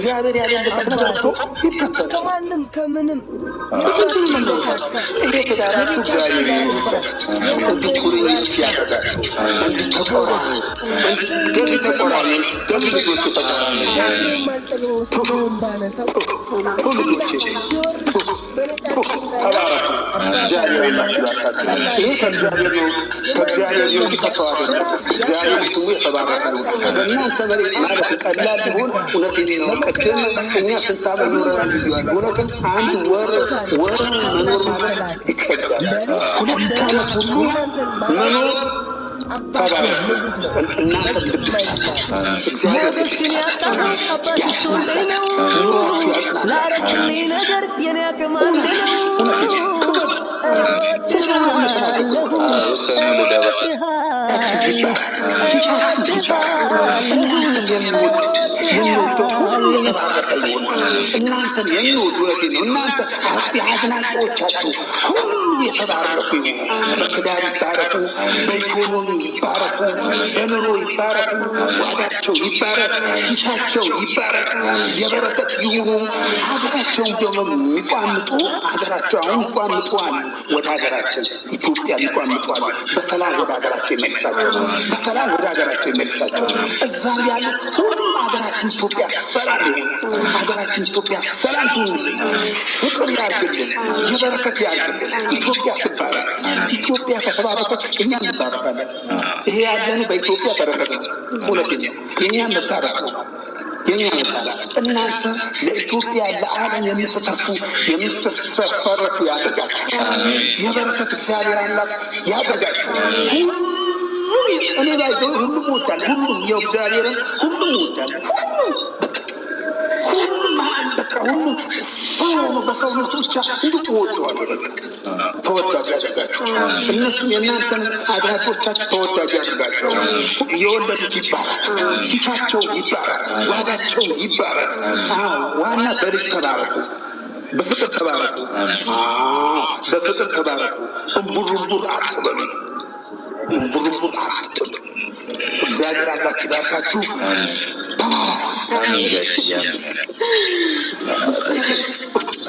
እግዚአብሔር ያሌለበት ነገር እኮ ይበተናል። ከማንም ከምንም ይሄ ትዳራችሁ እግዚአብሔር ይኑርበት። እንዲህ ቁርኝት ያደርጋችሁ፣ እንዲህ ተቆራኙ፣ እንደዚህ ተቆራኙ፣ እንደዚህ ልጆቹ ተቆራኙ። የማልጥለው ስሙን ባነሳው ልጆቼ ተባረኩ። እግዚአብሔር አምላክ ይባርካችሁ። ይሄ ከእግዚአብሔር ነው፣ ከእግዚአብሔር ነው እንጂ ከሰው አይደለም። እግዚአብሔር ስሙ የተባረከ ነው። በእናንተ መሬት ማለት ቀላል ቢሆን እውነቴን ነው። ቅድም እኛ ስንት ዓመት ኖረናል ብዬዋለሁ። እውነትም አንድ ወር ወር መኖር ማለት ይከብዳል። 2 ዓመት ሁሉ መኖር ተባረኩ። እናንተ ልብ ይስጣችሁ። እግዚአብሔር ልብ ሞገስን ይስጣችሁ። ያጣሁት አባትሽ ወልደኝ ነው። ኑሯችሁ ያጽናላችሁ። ላረግልኝ ነገር የኔ አቅም አንድ ነው። እወድሃለሁ፣ ይባረክ፣ ኪሳችሁ ይባረክ። እናንተን የሚወድ የሚወደው ሁሉ የተባረከ ይሁን። እናንተን የሚወዱ እውነቴን ነው። እናንተ አድናቂዎቻችሁ ሁሉ የተባረኩ ይሁኑ። በትዳር ይባረኩ፣ በኢኮኖሚ ይባረኩ፣ በኑሮ ይባረኩ፣ ጓዳቸው ይባረክ፣ ኪሳቸው ይባረክ፣ የበረከት ይሁኑ። ሀገራቸውን ደግሞ የሚቋምጡ ሀገራቸው አሁን ይቋምጡ አሉ። ወደ ሀገራችን ኢትዮጵያ የሚቋምጡ አሉ። በሰላም ወደ ሀገራቸው ይመልሳቸው። በሰላም ወደ ሀገራቸው ይመልሳቸው። እዛም ያሉ ሁሉም ሀገራችን ኢትዮጵያ ሰላም ይሁን። ሀገራችን ኢትዮጵያ ሰላም ትሁንልን። ፍቅር ያርግልን፣ የበረከት ያርግልን። ኢትዮጵያ ትባረክ። ኢትዮጵያ ከተባረከች እኛ እንባረካለን። ይሄ ያለን በኢትዮጵያ በረከት ነው። እውነቴን ነው። የእኛ መባረክ ነው። የኛ መባረክ እናንተ ለኢትዮጵያ ለዓለም የምትተርፉ የምትፈረፉ ያድርጋችሁ። የበረከት እግዚአብሔር አምላክ ያድርጋችሁ። ሁሉም እኔ ላይ ሁሉም እወዳለሁ። ሁሉም የእግዚአብሔርን ሁሉም እወዳለሁ። ሁሉም በቃ ሁሉም በቃ ሁሉም ሰው ሆኖ በሰውነቱ ብቻ እንዲሁ እወደዋለሁ። በቃ ተወዳጅ ያደርጋቸው። እነሱም የእናንተን አድናቂዎቻችሁ ተወዳጅ ያደርጋቸው። የወለዱት ይባረክ፣ ኪሳቸው ይባረክ፣ ጓዳቸው ይባረክ። አዎ ዋና በልጅ ተባረኩ፣ በፍቅር ተባረኩ። አዎ በፍቅር ተባረኩ። እምቡር እምቡር አትበሉ፣ እምቡር እምቡር አትበሉ። እግዚአብሔር አምላክ ይባርካችሁ። ተባረኩ። አሜን ጋሽዬ፣ አሜን።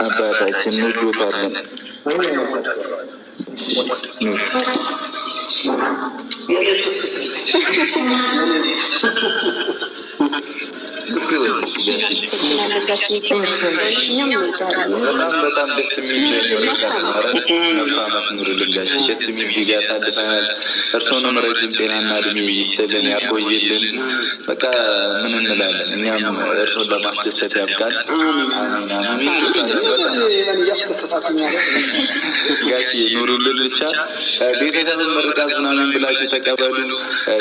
አባታችን እንወዶታለን። ኑር። በጣም በጣም ደስ የሚል ዓመት ኑርልን ጋሽ። ደስ የሚል ጊዜ ያሳልፈናል። እርስዎንም ረጅም ጤናና እድሜ ይስጥልን፣ ያቆይልን። በቃ ምን እንላለን እኛም እርስዎን ለማስደሰት ያብቃል። አሜን አሜን። ጋሽ ኑሩልን። ብቻ ቤተሰብን ምርቃት ምናምን ብላችሁ ተቀበሉ።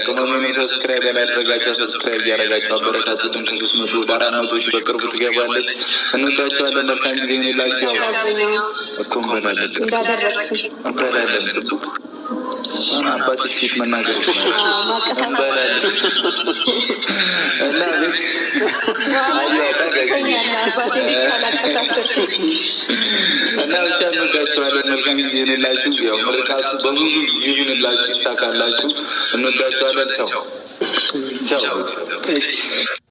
ቅመሙን subscribe ያላደረጋችሁ subscribe እያደረጋችሁ አበረታቱትን። ከ300 ወደ 400 ሺህ በቅርቡ ትገባለች። እንወዳችኋለን። መልካም ጊዜ ይሁንላችሁ። ያው እኮ እንበላለን እንበላለን። ጽቡቅ አባቶች ፊት መናገር እንበላለን እና ብቻ እንወዳችኋለን። መልካም ጊዜ ይሁንላችሁ። ያው ምርቃቱ በሙሉ ይሁንላችሁ፣ ይሳካላችሁ። እንወዳችኋለን። ቻው ቻው።